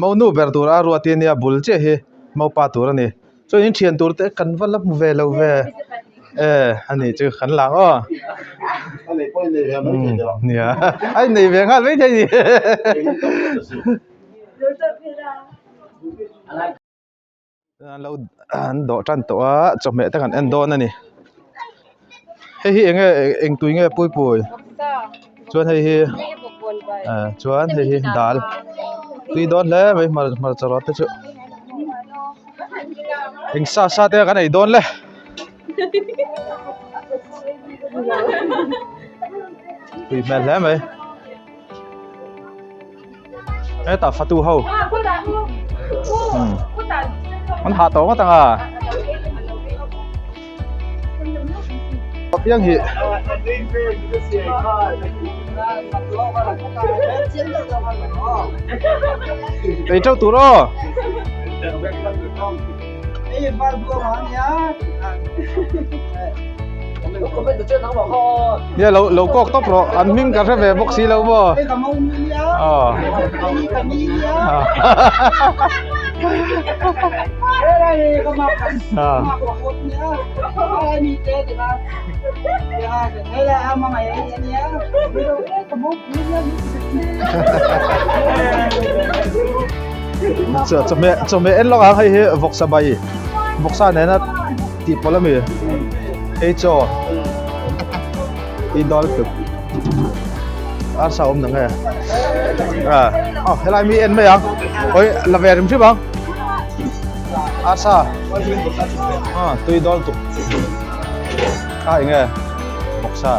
Monu ber tur a ruat hi ania bul chiah hi mopa tur a ni chuan in thian tur te kan va la hmu ve lo ve e ani chu kan lang aw nia a innei ve nghal maithei a ni. An lo an dawh tan tawh a chawhmeh te kan en dawn a ni hei hi eng nge eng tui nge puipui chuan hei hi ah chuan hei hi dal tui dawn hle mai hmarcha rawt te chu eng sa sa te kan ei dawn le. Tui hmel hle mai. Hetah fatu ho an hah tawh ngawt ang a piang hi ei teuh tur aw. Nia lo lo kawk tawp rawh an hming ka hre ve bawk si lo maw aw Chawhmeh chawhmeh en lawk ang hei hi vawksa bai vawksa nena tih pawlh ami hei chaw i dawl tuk arsa awm dang e ah aw helai mi en mai ang hawi la ve rim hrim ang arsa ah tui dawl tuk kha eng nge vawksa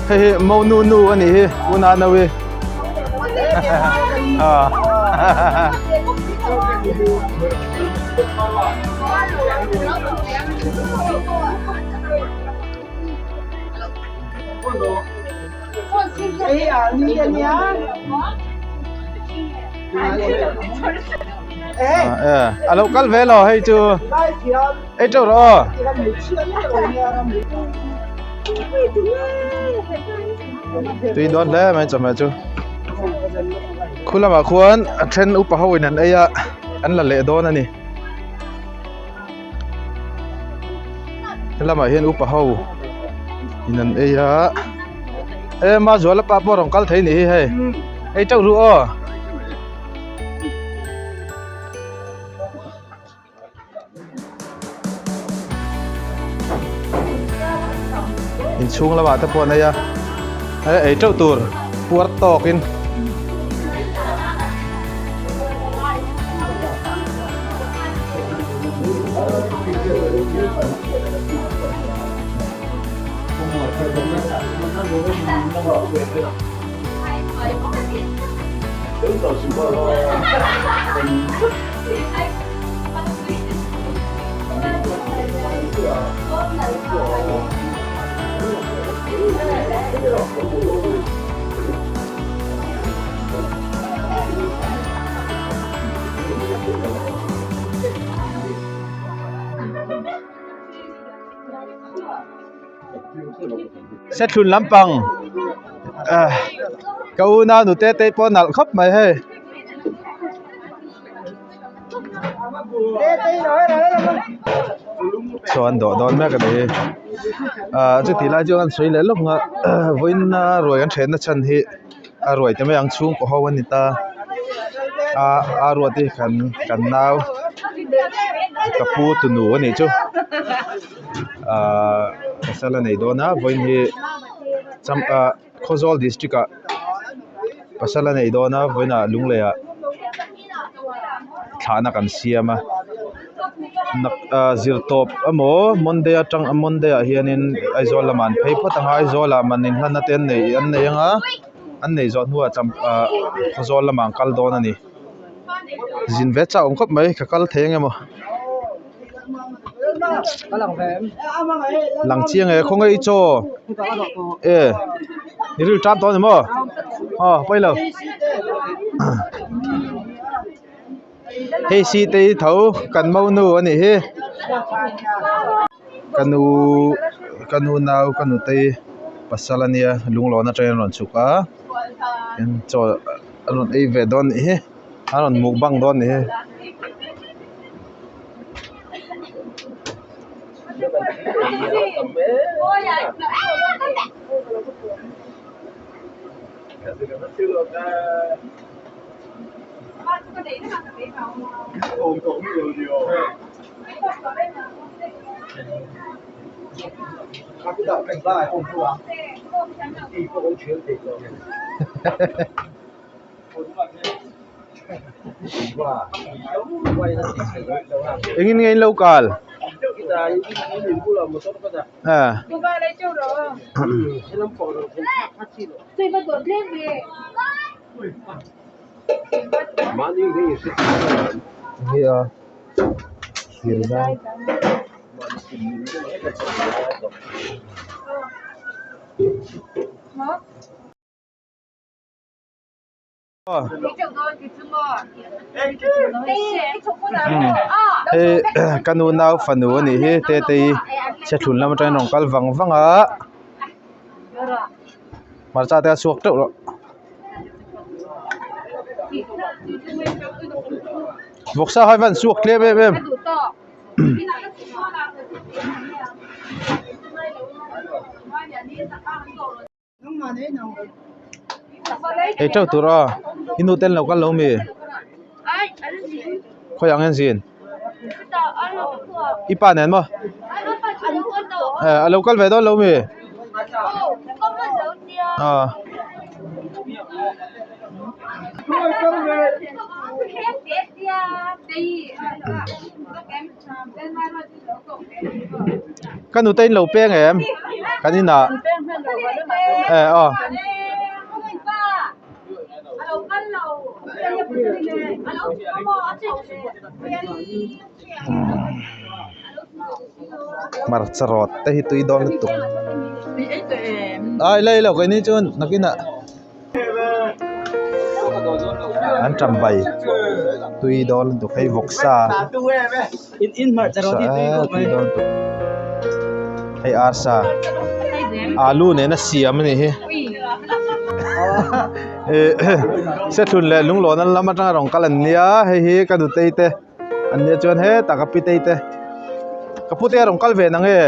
Hei hi monu nu a nih hi u Nanawi A lo kal ve lo hei chu. Ei teuh rawh aw. Tui dawn hle mai chawhmeh chu. Khu lamah khuan a then upa ho in an ei a an la leh dawn a ni. Helamah hian upa ho in an ei a e Mazuala pa pawh a rawn kal thei a nih hi hei ei teuh ru aw. Inchhung lamah te pawh an ei a he ei teuh tur puar tawkin Sethlun lampang ah ka unau nute te pawh a nalh khawp mai hei. Chuan dawh dawn mek a ni ah chuti lai chuan an sawi leh lawk a vawiin a ruai an then na chhan hi a ruai te mai ang chhungkaw ho a ni ta a a ruat hi kan kan nau ka pu tunu a nih chu ahh pasal a nei dawn a vawiin hi cham ah Khawzawl district ah pasal a nei dawn a vawiinah Lungleiah thlahna kan siam a nak ah zirtawp emaw Monday atang Monday ah hianin Aizawl lamah an phei phawt ang a Aizawl ah man inhlanna te an nei an nei ang a an nei zawh hnuah cham ah Khawzawl lamah an kal dawn a ni zin ve chak awm khawp mai ka kal thei ang emaw. Lang chiang e khawnge i chaw e i ril tap tawh a ni maw aw pawi lo hei si te hi tho kan monu a nih hi ka nu ka nu nau ka nutei. Pasal a nia lunglawn atangin a rawn chhuk a tin chaw a rawn ei ve dawn nih hi a rawn mukbang dawn nih hi. Engin nge in lo kal? Hei ka nu nau fanu a nih hi Tetei chhiathlun lam atangin a rawn kal vang vang a hmarcha te a chhuak teuh rawh. Vawksa hai van suak tlem em em. Ei teuh tur aw i nu ten lo kal lo mi khawi ang hian zin i pa nen maw eh a lo kal ve dawn lo mi ah. Ka nute in lo peng em kan inah eh aw. Hmarcha rawt te hi tui dawn lutuk ai lei lo keini chuan nakinah. An tam bai tui dawn lutuk hei vawksa tui dawn lutuk hei arsa alu nena siam a nih hi sethlun leh lunglawn an lam atanga rawn kal an nia hei hi ka nutei te an nia chuan hetah ka pitei te ka pute a rawn kal ve nange.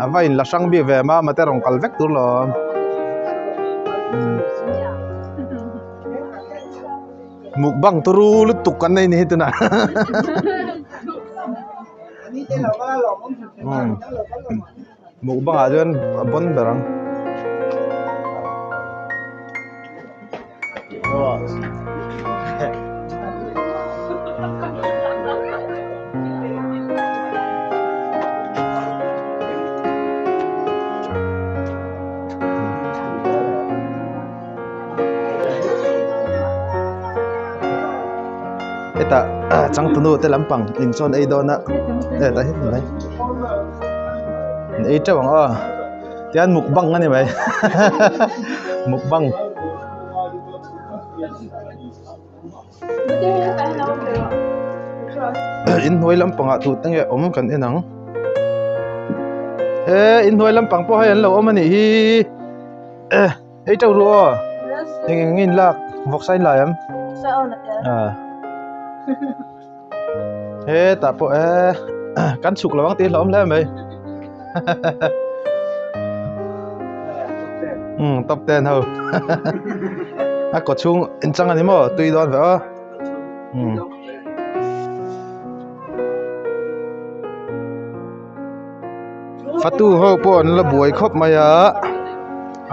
A va in la hrang bik ve mama te rawn kal vek tur lawm mukbang turu lutuk kan nei ni hi tunah mukbang ah chuan a bawn ber ang. Hetah changtunu te lampang in chuan ei dawn a hetah hi mai an ei teuh ang aw tian mukbang a ni mai mukbang. Inhnuai lampangah tute nge awm kan en ang e inhnuai lampang pawh hei an lo awm a nih hi e ei teuh ru aw eng eng nge in lak vawksa in lai em ah hetah pawh e kan chhuk lo ang tih hlauhawm hle mai umm top ten ho a kaw chhung in chang a ni maw tui dawn ve aw umm. Fatu ho pawh an la buai khawp mai a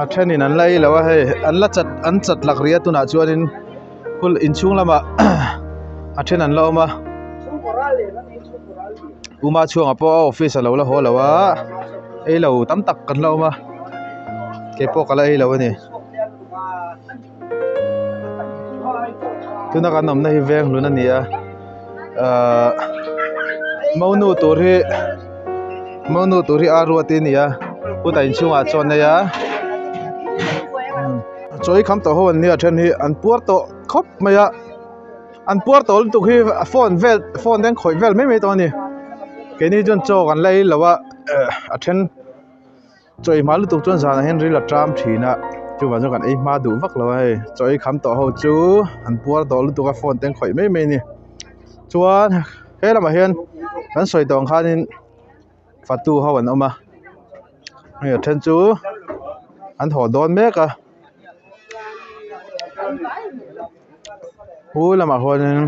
a thenin an la ei lo a hei an la chat an chat lak rih a tunah chuanin. Phul inchhung lamah a then an la awm a Uma chhuangah pawh a office a lo la haw lo a ei lo tam tak kan la awm a keipawh ka la ei lo a ni tuna kan awmna hi veng hlun a ni a ahh monu tur hi monu tur hi a ruat hi a ni a chutah inchhungah chaw an ei a. Chaw hi kham tawh ho an nia then hi an puar tawh khawp mai a an puar tawh lutuk hi a phone vel phone te an khawih vel mai mai tawh a ni keini chuan chaw kan la ei lo a eh a then. Chaw ei hma lutuk chuan zanah hian ril a ṭam ṭhin a, chuvang chuan kan ei hma duh vak lo a hei. Chaw ei kham tawh ho chu an puar tawh lutuk a phone te an khawih mai mai a ni. Chuan he lamah hian kan sawi tawh ang khanin fatu ho an awm a, hei a then chu an haw dawn mek a. Hu lamah huanin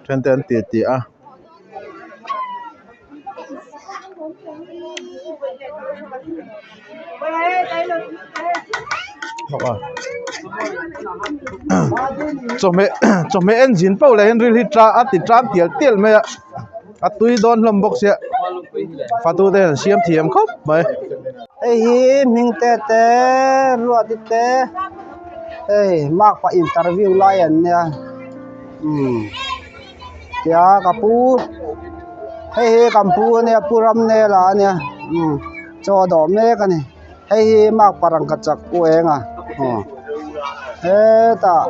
then te an ti ti a. Chawhmeh chawhmeh en zin pauh leh hian ril hi ta a ti tan tial tial mai a a tui dawn hlawm bawk sia fatu te hian an siam thiam khawp mai. Hei hi hming te te ruati te hei mark pah interview lai an nia umm. Tia ka pu hei hi kan pu ania pu Ramnela ania umm chaw a dawh mek a ni hei hi mark parang ka chak u eng a aw hetah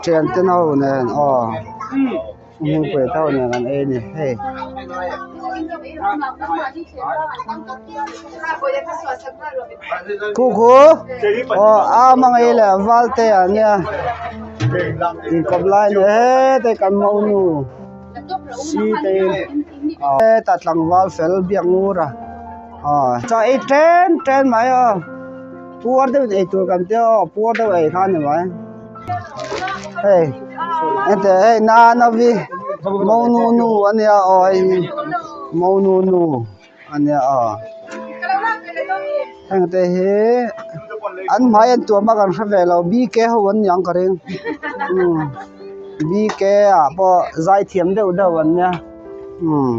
thian te ho nen aw hmingpui te ho nen an ei a ni hei. Khu khu aw a hmangaih leh valte ah nia inkawp lai ni hete kan monu si te in hetah tlangval fel biak ngur a aw chaw ei ṭen ṭen mai aw puar deuh in ei tur kan tia aw puar deuh ei kha a ni mai hei heti hei nanavi monu nu a nia aw hei hi monu nu. A nia aw heng te hi an hmai an tuam a kan hre ve lo bk ho an niang ka ring umm bk ah pawh zai thiam deuh deuh an nia umm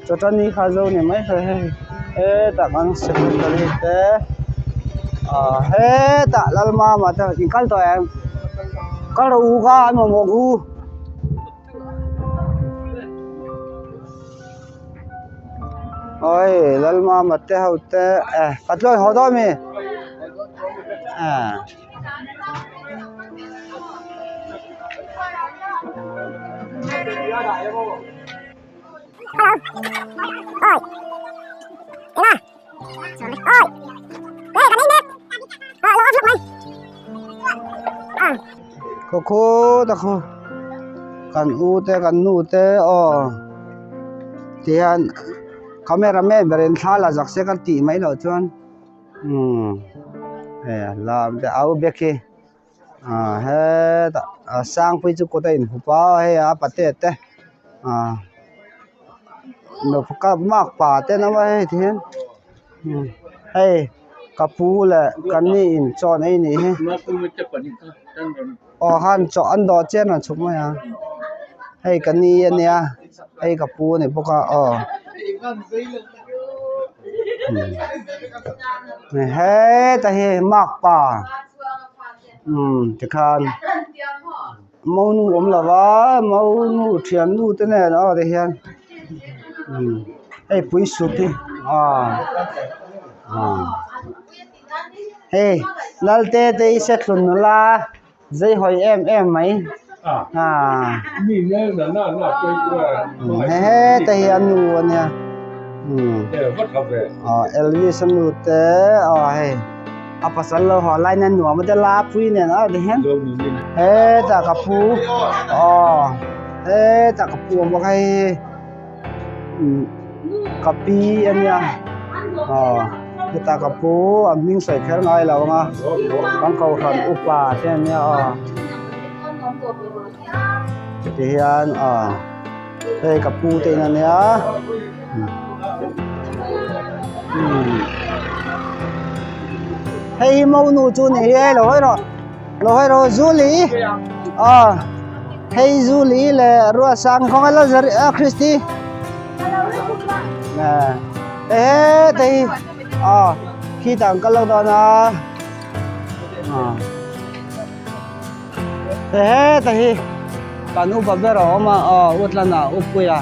chawtani kha zo ni mai thei hei hetah kan secretary te ah hetah lalmama te in kal tawh em kal rawh u kha an mamawh u. Oi Lalmama te ho te eh pathlawi haw dawn mi eh. Khaw khaw ta khaw kan u te kan nu te aw tihian camera man berin thla la zak se ka tih mai loh chuan umm hei a lam te au bek hi ah hetah a sangpui chu kut a inhup a hei a pate te ah makpa te an awm a hei tihian hei ka pu leh ka ni in chaw an ei nih hi aw khan chaw an dawh chian a chhuk mai a hei ka ni a nia hei ka pu a ni bawk a aw hetah hi makpa umm tikhan monu awm lo va monu thiannu te nen aw ti hian umm hei pui sut hi aw aw hei lalte te hi se thlun nula zei hawi em em mai ah heta hi a nu a nia umm aw elvis a nu te aw hei a pasal lo haw lai nen nuam a te lapui nen a ti hian hetah ka pu aw hetah ka pu a awm bawk a hei hi umm ka pi a nia aw hetah ka pu a hming sawi kher ngai lo ang a kan kohhran upa te a nia aw tihian aw hei ka pu te in a nia hei hi monu chu ni hi lo hawi rawh lo hawi rawh Julie aw hei Julie leh Ruatsang khawnge la zar a Christy e heta hi aw khitah an kal lo dawn a aw. Heta hi kan upa ber a awm a aw Utlan ah Upuia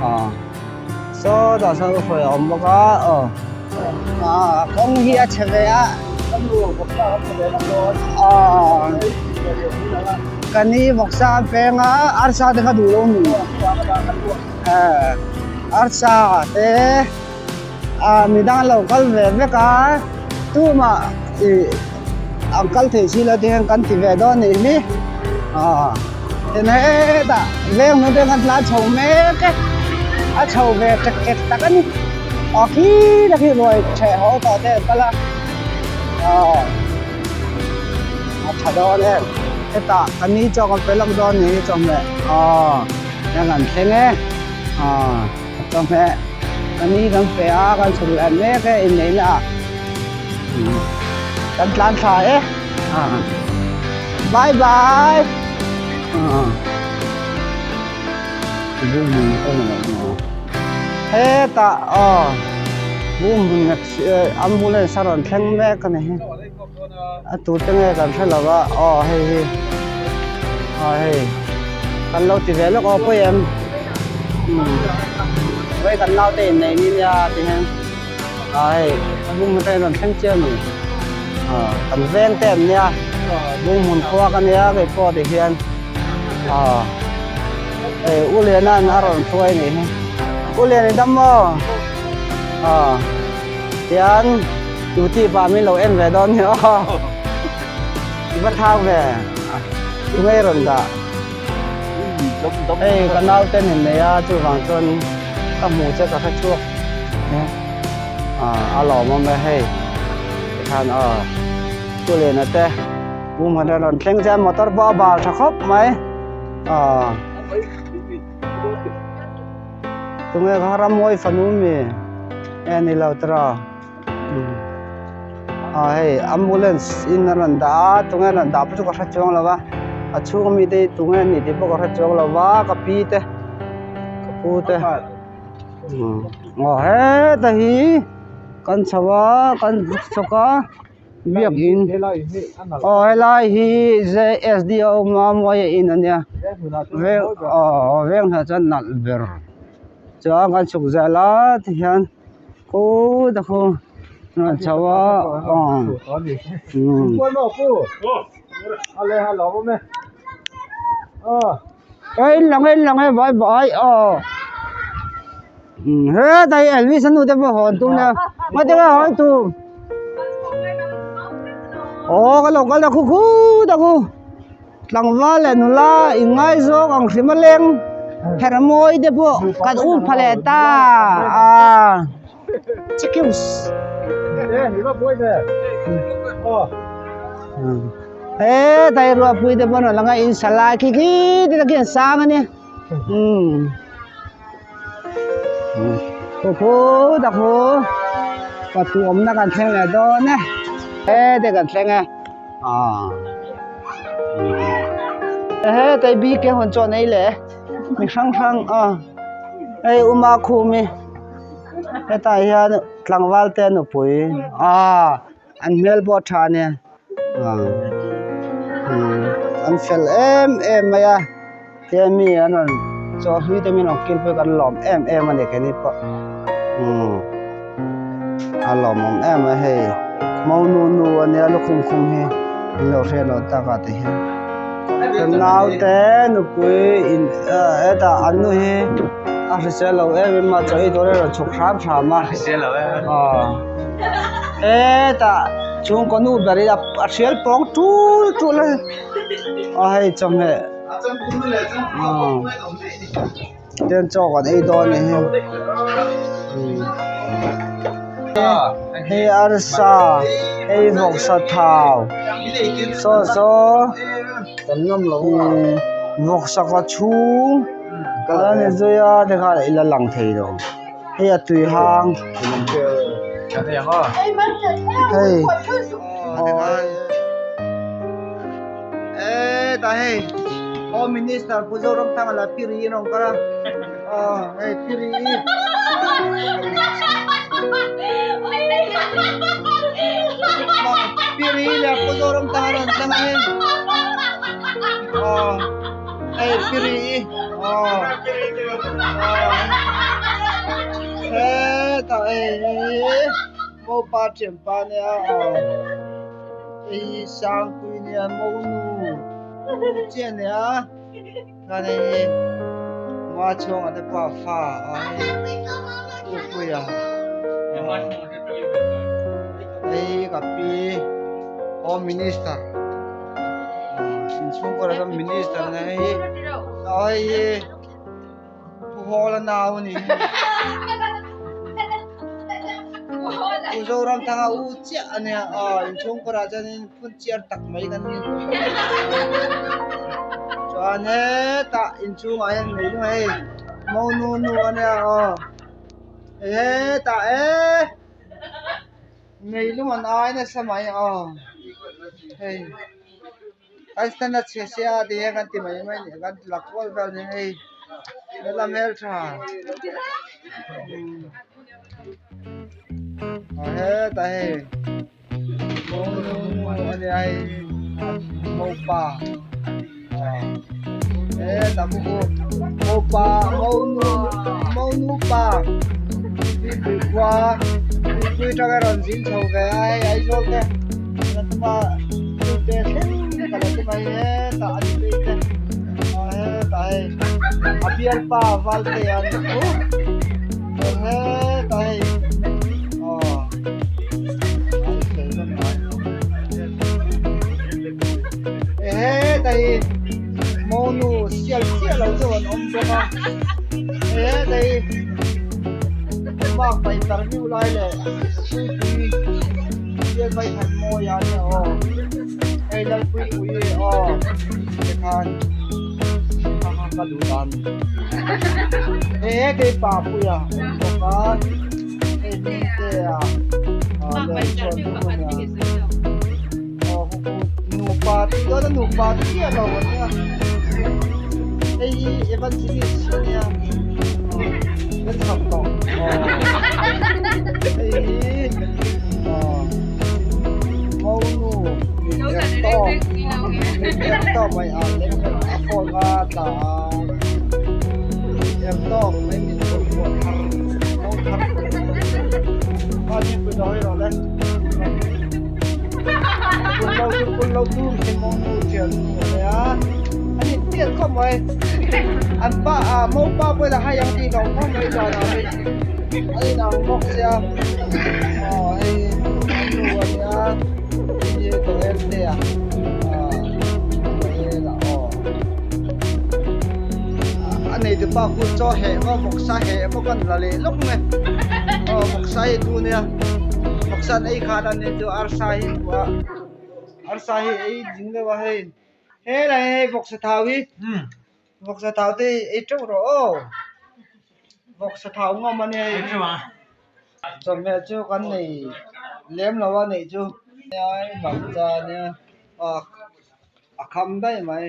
aw sawtah sawn Ufuia a awm bawk a aw a kawng hi a chhe ve a aw ka ni vawksa a peng a arsa te kha duh lo mi. Arsa te ah midang an lo kal ve vek a tumah ih an kal thei si lo te hian kan ti ve dawn anih hi ah tin hetah veng hnung te kan tlan chho mek e a chho ve tek tek tak a ni aw khi te khi ruai theh haw tawh te an kal a aw a tha dawn em hetah ka ni chaw kan pe lawk dawn ni chawhmeh aw hian kan thleng e aw chawhmeh ka ni kan pe a kan chhuk leh mek e inneihna ah kan tlan thla e ah bye bye ah hetah aw ambulance a rawn thleng mek a ni hi a tute nge kan hre lo va aw hei hi aw hei kan lo ti ve lawk aw pawi em umm vawi kan naute inneih ni nia ti hian aw hei bung hmun te an rawn thleng chiah a ni aw kan veng te an nia bung hmun khua ka nia kei pawh ti hian aw hei u Liana'n a rawn hruai a nih hi u Lian i dam maw aw tian. Duty pa min lo en ve dawn ni aw. I va thau ve. Tunge i rawn dah? Hei ka naute nen nei a chuvang chuan ka hmuh che ka hre chhuak. A lawmawm e hei. Tikhan aw Pu Liana te Pu Hmana rawn thleng che a motor pawh a bal tha khawp mai. Aw. Tunge kha Rammawi fanu mi e ni lo tiraw. Ah hei ambulance in a rawn dah a tunge a rawn dah pawh chu ka hre chuang lo va a chhung ami te hi tunge an nih tih pawh ka hre chuang lo va ka pi te ka pu te aw heta hi kan chho a kan chhawk a biakin aw helai hi J_S_D a awm a mawi a in a nia veng aw veng hnah chuan nalh ber chuan kan chhuk zel a tihian. Khaw ta khaw a chho a aw ei lang ei lang e vai vai aw hetlai Elvis a nu te pawh hawn tum nia mate ka hawn tum aw ka lo kal ta khu khu ta khu. Tlangval leh nula inngaizawng ang hrim a leng herh mawi te pawh kan um pha leh ta a chikius hetlai ruahpui te pawh an rawn lang a in sa lai khi khi te tak hi an sang a ni umm khu tak khu patu awmna kan thleng leh dawn e hete kan thleng e. Hetai bike hawn chuan ei leh mi hrang hrang a hei uma khum hi hetah hian tlangval te nupui ah an hmel pawh a tha ania an fel em em mai a tia mi an rawn chaw hlui te min rawn kil pawh hi kan lawm em em a ni keini pawh umm a lawmawm em a hei monu nu ania lukhum khum hi in lo hriat loh takah te hian ka naute nupui in ah hetah an nu hi a hrisel lo em em a chaw ei tur a rawn chhuk hram hram a aw hetah chhungkaw nu ber hi a hrial pawng tul tul a a hei chawhmeh ten chaw kan ei dawn a ni hi hei arsa hei vawksa thau saw saw vawksa kaw chhung a ni zui a tikhan ila lang thei lo hei a tui hang hei. Ê ta hei Home Minister Pu Zoramthanga la Piri in awm kal a aw hei Piri Piri leh Pu Zoramthanga rawn tlang a hei aw hei Piri aw hetah hei hei mopa thianpa nia aw. Hei hi Sangpui nia Monu chiah nia chuan hei hi Machhuanga te pawh a fa a hei Upuia hei ka pi home minister inchhungkaw lam minister nia hei hei hi Pu Hawla nau a ni Pu Zoramthanga u chiah a nia aw inchhungkaw ah chuanin phun chiar tak mai kan ni chuan hetah inchhungah hian mei lung hei monu nu a nia aw hetah eee mei lung an ai nasa mai aw hei. Kan standard chhe sia ti hian kan ti mai mai a ni kan la kual vel a ni hei nula hmeltha a hetah hei a nia hei mopa hetah pawh mopa monu monu pa tuipui khua tuipui atanga rawn zin chho ve a hei Aizawl te. Te thleng ka lo ti mai hetah a ni phei te ah hetah hei a bialpa valte an chu hetah hei aw hetah hi monu sial chiah lo deuh an awm bawk a hetah hi mark pa interview lai leh puipui. Bial vai khat mawi a nia aw hei lalpui pui aw tikhan kha kha ka duh dan he kei pa puia awm bawk a hei hmingte a leh chuan aw nupa tih dawn a nupa chiah lo a nia hei hi evangelist a nia kan chhak tawh hei hi monu mit tawk mit tawk mai a lem a phone a tla a mit tawk mai mit pawh thar mo thar a ni pui dawi rawh le Pullo chu pullo tur hi monu thian nu a nia a ni tiat khawp mai an pa a mopa pawh ila hai ang tih hlauh khawp mai zan ah hi a inang bawk sia aw hei nu a nia hei hi tawel te a tawel a aw a nei te pa khu chaw heh maw vawksa heh maw kan la leh lawk mai aw vawksa hi tu nia vawksa an ei khan an ei chu arsa hi an duh a arsa hi ei ding deuh a hei helai hei vawksa thau hi vawksa thau te hi ei teuh rawh aw vawksa thau ngam a nia hei chawhmeh chu kan nei lem lo a neih chu hmarcha nia a kham daih mai.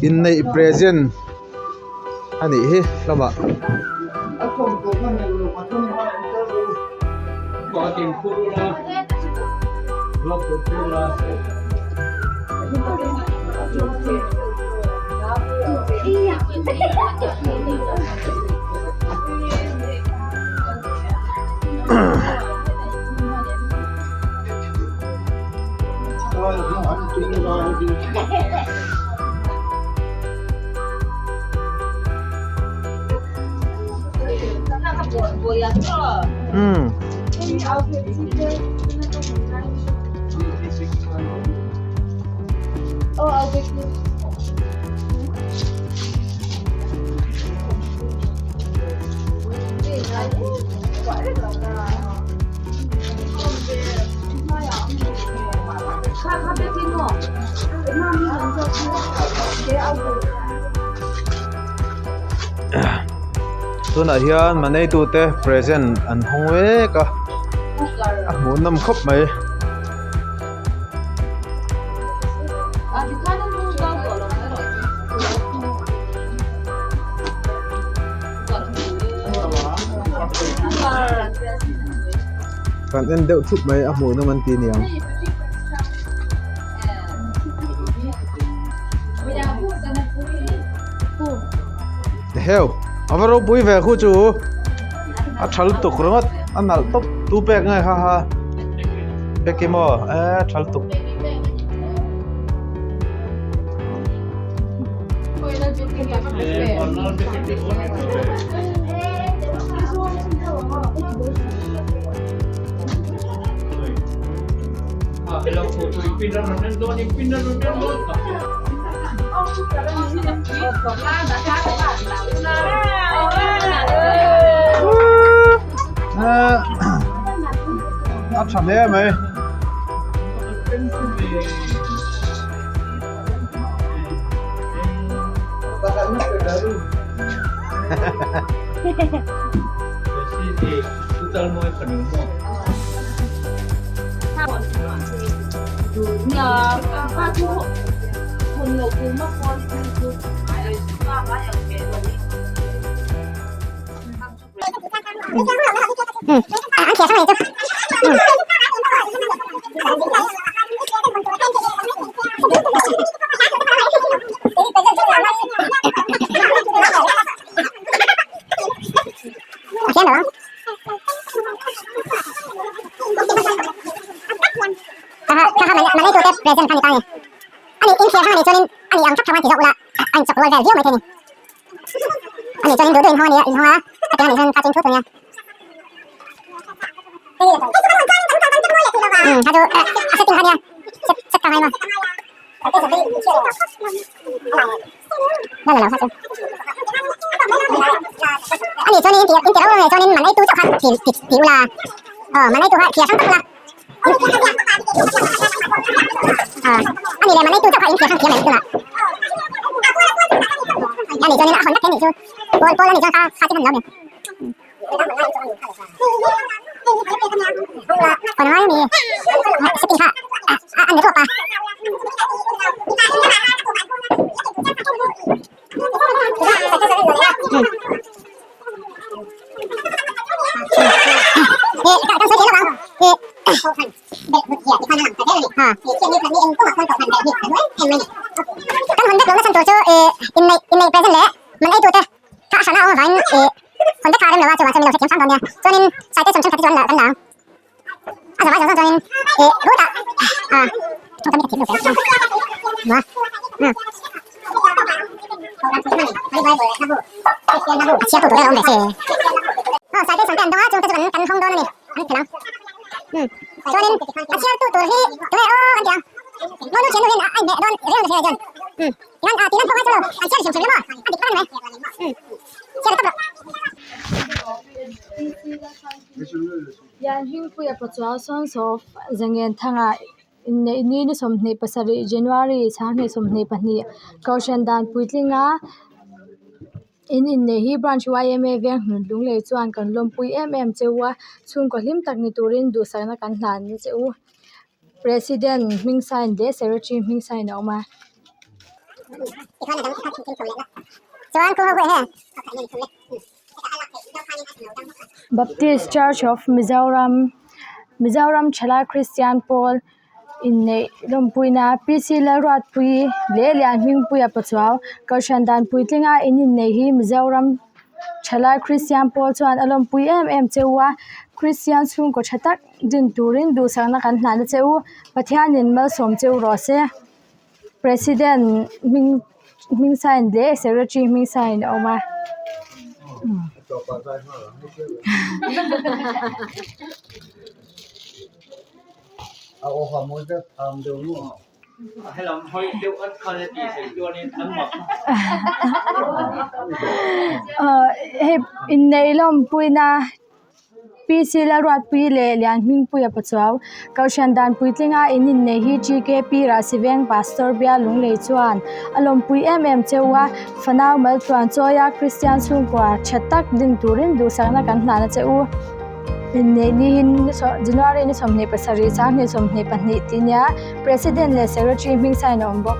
Inneih present a nih hi hlawmah. Umm. Tunah hian maneitute present an hawng mek a a hmuhnawm khawp mai. Kan en deuh thup mai a hmuhnawm an ti niang. Heu a va ropui ve khu chu a tha lutuk ringawt a nalh tawp tu pek nge kha ha pek emaw e tha lutuk. A tha hle mai. Lianhmingpuia pachuau sawn sawf zangen thangah inneih ni ni 27 January 2022 kohhran dan puitlinga in inneih hi branch yma veng hnun lunglei chuan kan lawmpui em em cheu a chhungkaw hlim tak ni turin duhsakna kan hlan a che u president hming sign leh secretary hming sign a awm a. Baptist Church of Mizoram Mizoram Thalai Kristian pawl inneih lawmpuina P C Lalruatpuii leh Lianhmingpuia Pachuau kohhran dan puitlinga in inneih hi Mizoram Thalai Kristian pawl chuan a lawmpui em em che u a Kristian chhungkaw tha tak din turin duhsakna kan hnahna che u Pathianin malsawm che u rawh se. President hming hming sign leh secretary hming sign a awm a. Hei inneih lawmpuina P C Lalruatpuii leh Lianhmingpuia Pachuau Kohhran dan puitlinga in inneih hi G K P Rahsiveng Pastor Bial Lunglei chuan a lawmpui em em cheu a, fanau maltluan chawia Kristian chhungkua tha tak din turin duhsakna kan hlan a che u. Inneih ni hi January ni 27 2022 tih nia President leh Secretary hming sign a awm bawk.